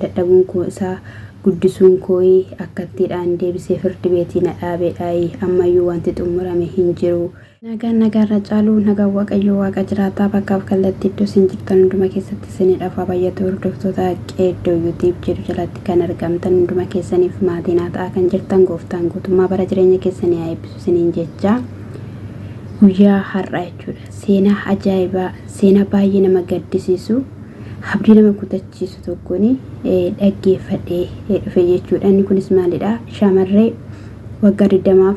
Dadhabuun koo isaa guddisuun kooyi akkattiidhaan deebisee firdi beetii na dhaabeedhaayi. Ammayyuu wanti xumurame hin jiru. Nagaan nagaarra caalu nagaan Waaqayyoo Waaqa jiraataa bakkaaf kallattii iddoo isin jirtan hunduma keessatti isinidhaaf haa baay'atu. Hordoftoota Qeeddoo YouTube jedhu jalatti kan argamtan hunduma keessaniif maatii naa ta'aa kan jirtan gooftaan guutummaa bara jireenya keessanii haa eebbisu isiniin jecha. Guyyaa har'aa jechuudha seenaa ajaa'ibaa, seenaa baay'ee nama gaddisiisu, abdii nama kutachiisu tokkoon dhaggeeffadhee dhufe jechuudha. Inni kunis maalidha? Shamarree waggaa 20f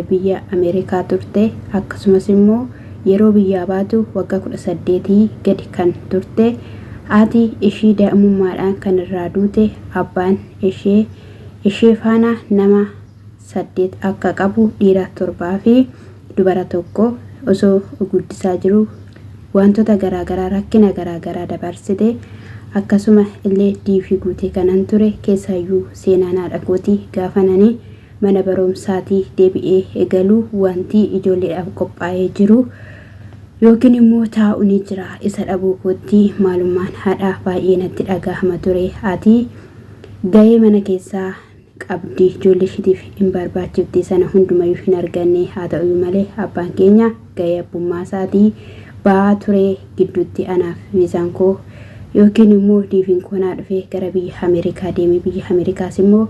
biyya Ameerikaa turte, akkasumas immoo yeroo biyyaa baatu waggaa 18 gadi kan turte, haati ishii daa'imummaadhaan kan irraa duute, abbaan ishee ishee faana nama 8 akka qabu, dhiira 7 fi dubara 1 osoo guddisaa jiru wantoota garaagaraa, rakkina garaagaraa dabarsite. Akkasuma illee diifii guutee kanan ture keessaayyuu seenaan haadha kootii gaafananii mana barumsaatii deebi'ee eegaluu wanti ijoolleedhaaf qophaa'ee jiru yookiin immoo taa'u ni jira. Isa dhabuu kootti maalummaan haadhaa baay'ee natti dhagahama ture. Haati gahee mana keessaa qabdi, ijoollee ishiitiif hin barbaachifti, sana hundumayyuu hin arganne. Haa ta'uyyuu malee abbaan keenya gahee abbummaa isaatii ba'aa ture. Gidduutti anaaf viizaan koo yookiin immoo diiviin koo naa dhufee gara biyya Ameerikaa deeme. Biyya Ameerikaas immoo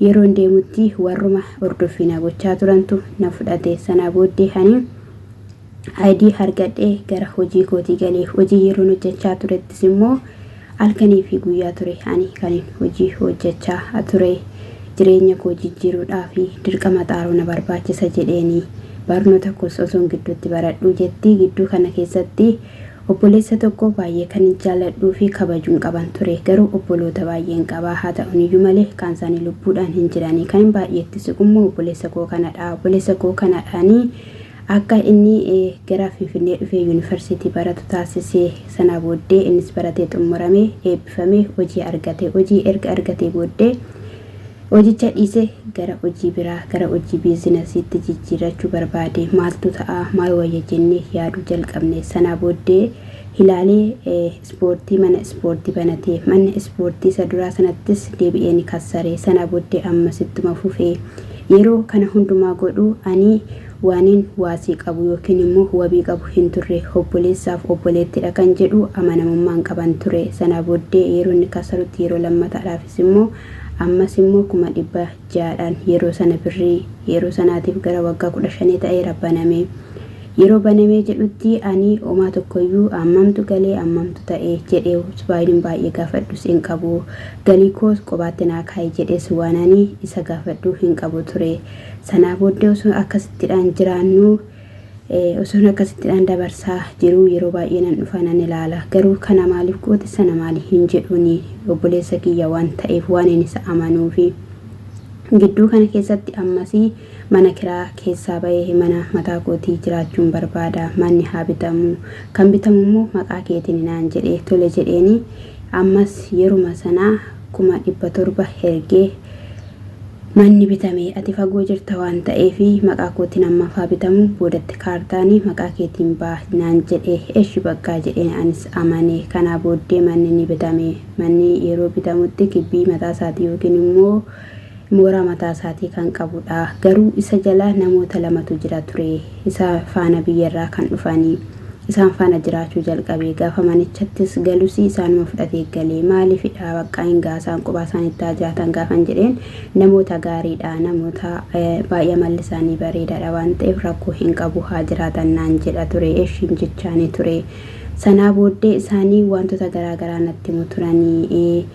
yeroon deemutti warruma hordoffii na gochaa turantu na fudhate. Sanaa booddee ani ID argadhee gara hojii kootii galee. Hojii yeroon hojjechaa turettis immoo halkanii fi guyyaa ture ani kan hojii hojjechaa ture. Jireenya koo jijjiiruudhaa fi dirqama xaaruu na barbaachisa jedheeni barnoota koos osoon gidduutti baradhuu jetti. Gidduu kana keessatti obboleessa tokko baay'ee kan jaalladhuu fi kabajuun qaban ture. Garuu obboloota baay'een qaba, haa ta'uniyyuu malee kaan isaanii lubbuudhaan hin jiranii. Kan baay'eetti siqummoo obboleessa koo kanadha. Obboleessa koo kanadhaanii akka inni gara Finfinnee dhufee yuunivarsiitii baratu taasisee. Sanaa booddee innis baratee xumurame, eebbifame, hojii argate. Hojii erga argatee booddee hojicha dhiise, gara hojii biraa, gara hojii biizinasiitti jijjiirrachuu barbaade. Maaltu ta'a, maal wayya jennee yaaduu jalqabne. Sanaa booddee ilaalee ispoortii, mana ispoortii banate. Mana ispoortii isa duraa sanattis deebi'ee ni kassare. Sanaa booddee ammas ittuma fufee. Yeroo kana hundumaa godhu ani waanin waasii qabu yookiin immoo wabii qabu hin turre. Obboleessaaf obboleettidha kan jedhu amanamummaan qaban ture. Sanaa booddee yeroo inni kasarutti yeroo lammataadhaafis immoo ammas immoo 600,000dhaan, yeroo sana birrii yeroo sanaatiif gara waggaa 15 ta'eera, baname. Yeroo banamee jedhutti ani homaa tokkoyyuu hammamtu galee, hammamtu ta'e jedhee baay'een baay'ee gaafadhus hin qabu. Galii koos qobaatti naa kaa'i jedhees waan ani isa gaafadhu hin qabu ture. Sanaa booddee osoo akkasittidhaan jiraannu, osoo akkasittidhaan dabarsaa jiru, yeroo baay'ee nan dhufa, nan ilaala. Garuu kana maaliif goote, sana maali hin jedhuuni, obboleessa kiyya waan ta'eef waan inni isa amanuufi. Gidduu kana keessatti ammasii mana kiraa keessaa bahee mana mataa kootii jiraachuun barbaada. Manni haa bitamu. Kan bitamu immoo maqaa keetiin naan jedhee, tole jedheeni. Ammas yeruma sanaa 700,000 ergee manni bitame. Ati fagoo jirta waan ta'eef maqaa kootiin ammaaf haa bitamu, boodatti kaartaanii maqaa keetiin ba'a naan jedhe. Eshi baqqaa jedheen anis amane. Kanaa booddee manni ni bitame. Manni yeroo bitamutti gibbii mataa isaatii yookiin immoo mooraa mataa isaatii kan qabudha. Garuu isa jala namoota lamatu jira ture. Isa faana biyyarraa kan dhufanii. Isaan faana jiraachuu jalqabe. Gaafa manichattis galus isaanuma fudhatee gale. Maaliifidha, baqqaa hin gaasaan kophaa isaanitti haa jiraatan gaafan jedheen, namoota gaariidha, namoota baay'ee amalli isaanii bareedaadha waan ta'eef rakkoo hin qabu, haa jiraatan naan jedha ture. Eshiin jechaanii ture. Sanaa booddee isaanii wantoota garaa garaa natti himu turanii.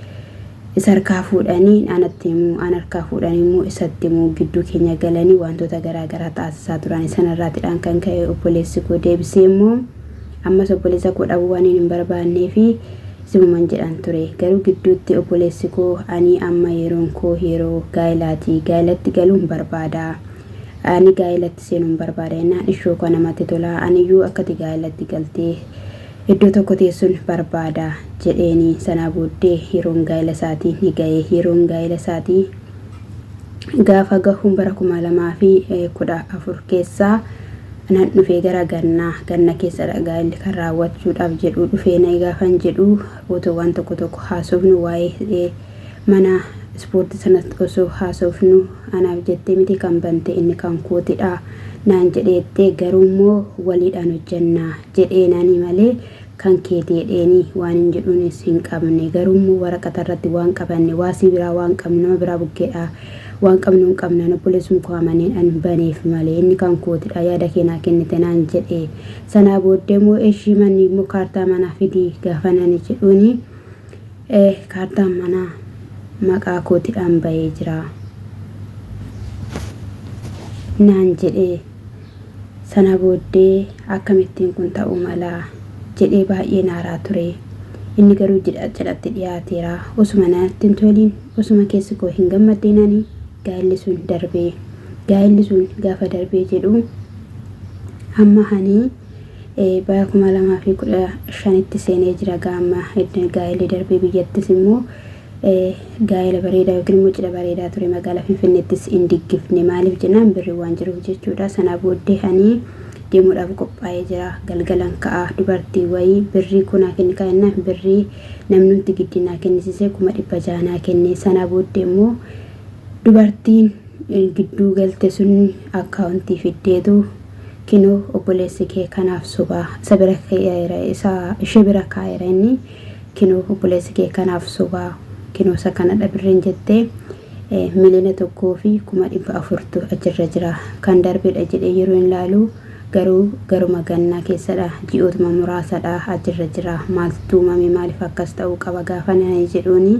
Isa harkaa fuudhanii anatti himu, an harkaa fuudhanii immoo isatti himu, gidduu keenya galanii wantoota garaa garaa taasisaa turan. Sanarraatidhaan kan ka'e obboleessi koo deebisee immoo ammas obboleessa koo dhabuu waan hin barbaannee fi simuman jedhan ture. Garuu gidduutti obboleessi koo ani amma yeroon koo yeroo gaa'ilaati, gaa'ilatti galuun barbaada. Ani gaa'ilatti seenuun barbaada jennaan, ishoo koo namatti tola, aniyyuu akkati gaa'ilatti galtee iddoo tokko teessuun barbaada jedheeni. Sanaa booddee yeroon gaa'ila isaatii ni ga'e. Yeroon gaa'ila isaatii gaafa gahuun bara 2014 keessaa nan dhufee gara gannaa, ganna keessadha gaa'illi kan raawwachuudhaaf jedhu. Dhufee na gaafan jedhu footoowwan tokko tokko haasofnu waa'ee Mana ispoortii sanatti osoo haasofnu anaaf jettee miti kan bante inni kan kootidha naan jedheette garuu immoo waliidhaan hojjannaa jedheenani malee kan keeti jedheeni waan hin jedhuunis hin qabne garuu immoo waraqata irratti waan qabanne waasii biraa waan qabnu nama biraa bukkeedha waan qabnu hin qabnaan obboleessum koo amaneen an baneef malee inni kan kootidha yaada kee naa kennite naan jedhe sanaa booddee immoo eshii manni immoo kaartaa manaa fidii gaafa nani jedhuuni Kaartaan manaa maqaa kootidhaan ba'ee jira naan jedhe. Sana booddee akkamittiin kun ta'uu mala jedhee baay'een aaraa ture. Inni garuu jidha cidhatti dhiyaateera. Osuma natti hin toliin, osuma keessi koo hin gammaddiin ani gaa'elli sun darbe. Gaa'elli sun gaafa darbee jedhu amma ani Bara 2015tti seenee jira gaa amma gaa'elli darbee biyyattis immoo gaa'ela bareedaa yookiin immoo cidha bareedaa ture magaalaa Finfinneettis hin diggifne maaliif jennaan birri waan jiruuf jechuudha. Sanaa booddee ani deemuudhaaf qophaa'ee jira. Galgalan ka'a dubartii wayii birrii koo naa kenni kaa jennaan birrii namnumti giddii naa kennisise 600,000 naa kenne. Sanaa booddee immoo dubartiin gidduu galte sun akkaawuntii fiddeetu kinoo obboleessi kee kanaaf sobaa isa bira kaa'eera isa ishee bira kaa'eera inni kinoo obboleessi kee kanaaf sobaa kinoo isa kanadha birriin jettee 1,400,000tu achirra jira kan darbedha jedhee yeroo hin laalu garuu garuma gannaa keessadha ji'ootuma muraasadha achirra jira maaltu uumame maaliif akkas ta'uu qaba gaafa nani jedhuuni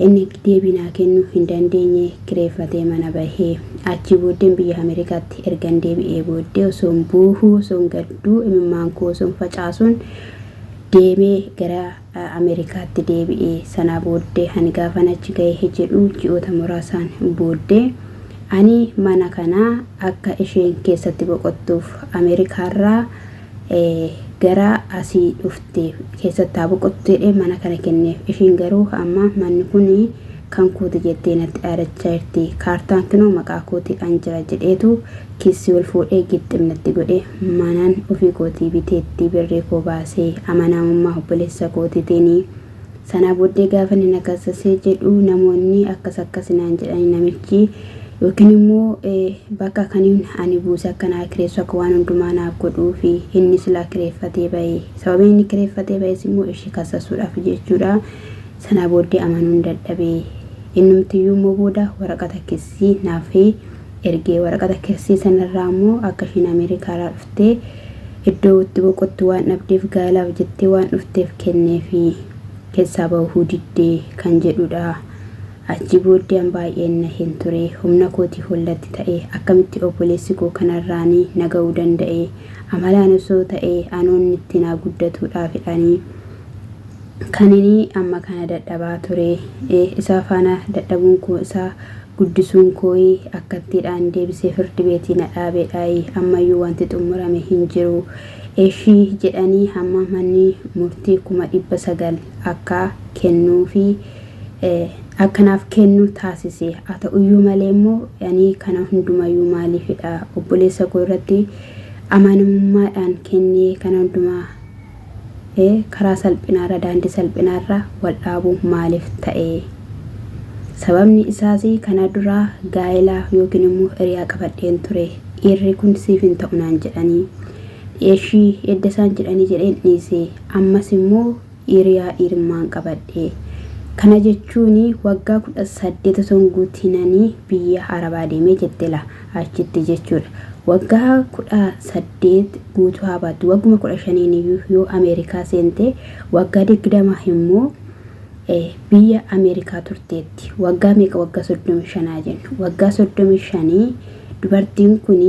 Inni deebii naa kennuu hin dandeenye kireeffatee mana bahe. Achii booddeen biyya Ameerikaatti ergan deebi'ee booddee osoon boohuu, osoon gadduu, imimmaan koo osoon facaasuun deemee gara Ameerikaatti deebi'e. Sanaa booddee ani gaafan achi gahe jedhu ji'oota muraasaan booddee ani mana kana akka isheen keessatti boqottuuf Ameerikaarraa gara asii dhufte keessatti haa boqottu jedhee mana kana kenneef. Ishiin garuu amma manni kun kan kooti jettee natti dhaadachaa jirti. Kaartaan kinoo maqaa kootiidhaan jira jedheetu kiissii ol fuudhee gixxim natti godhe. Manan ofii kootii biteetti birrii koo baasee amanaamummaa obboleessa kootiitiini. Sanaa booddee gaafa inni na kassasee jedhu namoonni akkas akkas naan jedhanii namichi yookiin immoo bakka kaniin ani buuse akka naa kireessu akka waan hundumaa naaf godhuu fi inni silaa kireeffatee bahe sababiin inni kireeffatee bahes immoo ishee kassasuudhaaf jechuudha. Sanaa booddee amanuun dadhabee innumtiyyuu immoo booda waraqata kissii naaf ergee waraqata kissii sanarraa immoo akka isheen Ameerikaarraa dhuftee iddoo itti boqottu waan dhabdeef gaa'elaaf jettee waan dhufteef kenneefi keessaa bahuu didde kan jedhudha. Achii booddee an baay'een naheen ture. Humna kootii hollatti ta'e. Akkamitti obboleessi koo kanarraani na ga'uu danda'e? Amalaan osoo ta'ee anoo inni itti naa guddatuudhaafidhaani kanini amma kana dadhabaa ture. Isaa faana dadhabuun koo isaa guddisuun kooyi akkattiidhaan deebisee firdi beetii na dhaabeedhaayi ammayyuu wanti xummurame hin jiru. Eshii jedhanii hamma manni murtii 900,000 akka kennuufi akka naaf kennu taasise. Haa ta'uyyuu malee immoo ani kana hundumayyuu maaliifidha obboleessa koo irratti amanamummaadhaan kennee kana hundumaa karaa salphinaarra daandii salphinaarra wal dhaabuu maaliif ta'e? Sababni isaas kana dura gaa'ela yookiin immoo hiriyaa qabadheen ture. Dhiirri kun siif hin ta'u naan jedhanii. Eshii edda isaan jedhanii jedheen dhiise. Ammas immoo hiriyaa dhiirummaan qabadhe. Kana jechuun waggaa 18 osoo hin guutinanii biyya Arabaa deemee jette la achitti jechuudha. Waggaa 18 guutuu haa baattu. Wagguma 15n iyyuu yoo Ameerikaa seente waggaa 20 immoo biyya Ameerikaa turteetti. Waggaa meeqa waggaa 35 haa jennu. Waggaa 35 dubartiin kun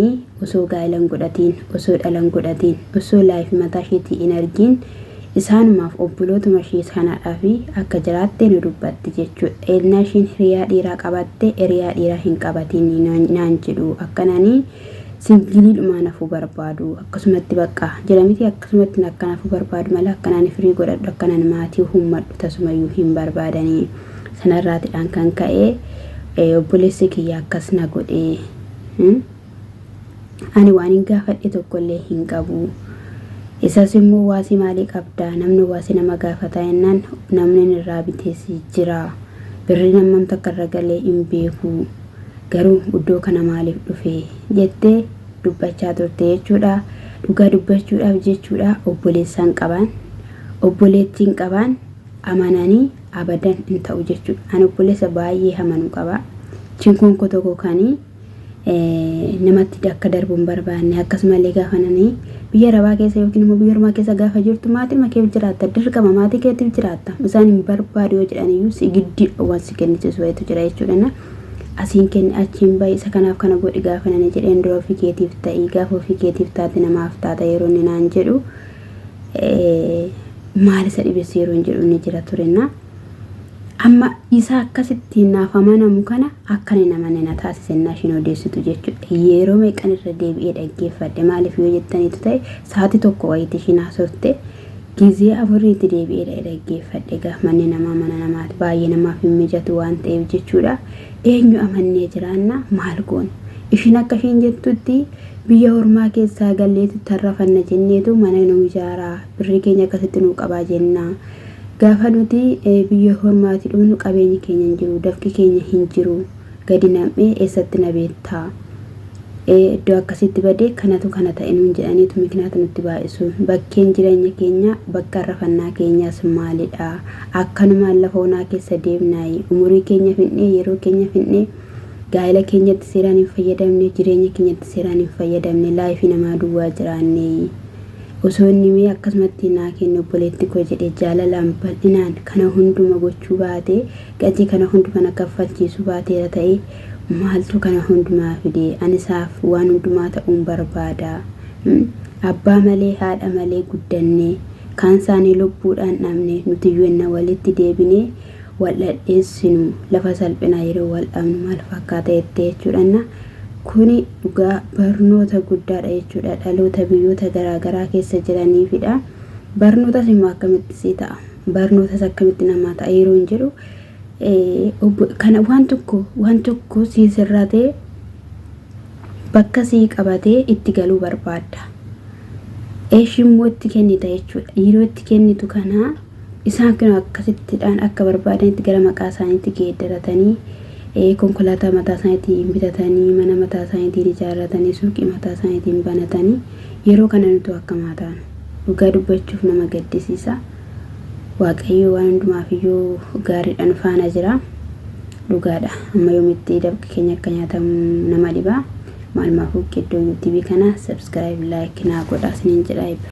osoo gaa'ela hin godhatiin, osoo dhala hin godhatiin, osoo laayif mataa isheetii hin argiin isaanumaaf obbolootuma ishee kanaadhaaf akka jiraatte nu dubbatti jechuudha. Ennaa isheen hiriyaa dhiiraa qabatte hiriyaa dhiiraa hin qabatiin naan jedhu akkananii singiliidhumaan hafuu barbaadu akkasumatti bakka jira miti akkasumatti akkan hafuu barbaadu malee akkanaan firii godhadhu akkanaan maatii uummadhu tasumayyuu hin barbaadanii sanarraatidhaan kan ka'e obboleessi kiyya akkas na godhe ani waan hin gaafadhe tokkollee hin qabu isas immoo waasii maalii qabda namni waasii nama gaafata jennaan namni irraa bitees jira. Birriin hammamtu akka irra galee hin beeku. Garuu iddoo kana maaliif dhufe jettee dubbachaa turte jechuudha. Dhugaa dubbachuudhaaf jechuudha obboleessaan qabaan obboleettiin qabaan amananii abadan hin ta'u jechuudha. Ani obboleessa baay'ee amanu qaba. Chinkuun koo tokko kanii namatti akka darbu hin barbaanne akkasumallee gaafa nani biyya arabaa keessa yookiin immoo biyya ormaa keessa gaafa jirtu maatii keef jiraatta dirqama maatii keetiif jiraatta isaan hin barbaadu yoo jedhan iyyuu si giddii waan si kennisiisu wayitu jira jechuudha. Asiin kenni achiin bahi isa kanaaf kana godhi gaafa nani jedheen dura ofii keetiif ta'ii gaafa ofii keetiif taate namaaf taata yeroo inni naan jedhu maal isa dhibessi yeroo hin jedhu ni jira turenna. Amma isa akkasitti naaf amanamu kana akkan hin amanne na taasise innaa ishiin odeessitu jechuudha. Yeroo meeqan irra deebi'ee dhaggeeffadhe maaliif yoo jettaniitu ta'e sa'aatii tokko wayiitti ishiin haasofte gizee afuriitti deebi'ee dhaggeeffadhe egaa manni namaa mana namaati baay'ee namaaf hin mijatu waan ta'eef jechuudha. Eenyu amannee jiraanna maal goona? Ishiin akka ishiin jettutti biyya ormaa keessaa galleetu tarrafanna jenneetu mana nu ijaaraa birrii keenya akkasitti nuu qabaa jenna. Gaafa nuti biyya hormaati dhufnu qabeenyi keenya hin jiru, dafqi keenya hin jiru, gadi nam'ee eessatti na beektaa? Iddoo akkasitti badee kanatu kana ta'e nuun jedhaniitu miknaata nutti baay'isu. Bakkeen jireenya keenya bakka rafannaa keenyaas maalidha? Akkanumaan lafa onaa keessa deemnaayi. Umurii keenya fin'ee yeroo keenya fin'ee gaa'ela keenyatti seeraan hin fayyadamne, jireenya keenyatti seeraan hin fayyadamne, laayifii namaa duwwaa jiraanneeyi. Osoo inni mee akkasumatti naa kenni obboleetti koo jedhe jaalalaan bal'inaan kana hunduma gochuu baatee gatii kana hunduma na kaffalchiisuu baateera ta'ee maaltu kana hundumaa fide ani isaaf waan hundumaa ta'uun barbaada. Abbaa malee haadha malee guddanne kaan isaanii lubbuudhaan dhabne nutiyyuu enna walitti deebinee wal dhadheessinu lafa salphinaa yeroo wal dhabnu maal fakkaata jettee jechuudhanna. Kuni dhugaa barnoota guddaadha jechuudha dhaloota biyyoota garaa garaa keessa jiraniifidha. Barnootas immoo akkamitti sii ta'a? Barnootas akkamitti namaa ta'a yeroo hin jedhu kana waan tokko sii sirratee bakka sii qabatee itti galuu barbaadda. Eeshi immoo itti kennita jechuudha. Yeroo itti kennitu kana Isaan kun akkasittidhaan akka barbaadanitti gara maqaa isaaniitti geeddaratanii konkolaataa mataa isaaniitiin bitatanii mana mataa isaaniitiin ijaarratanii suuqii mataa isaaniitiin banatanii yeroo kana nutu akkamaa taanu dhugaa dubbachuuf nama gaddisiisa. Waaqayyo waan hundumaaf iyyuu gaariidha nu faana jira. Dhugaadha. Amma yoomitti dafqi keenya akka nyaatamu nama dhiba. Maalumaafuu iddoo yuutuubii kana subscribe like naa godhaa isiniin jedha.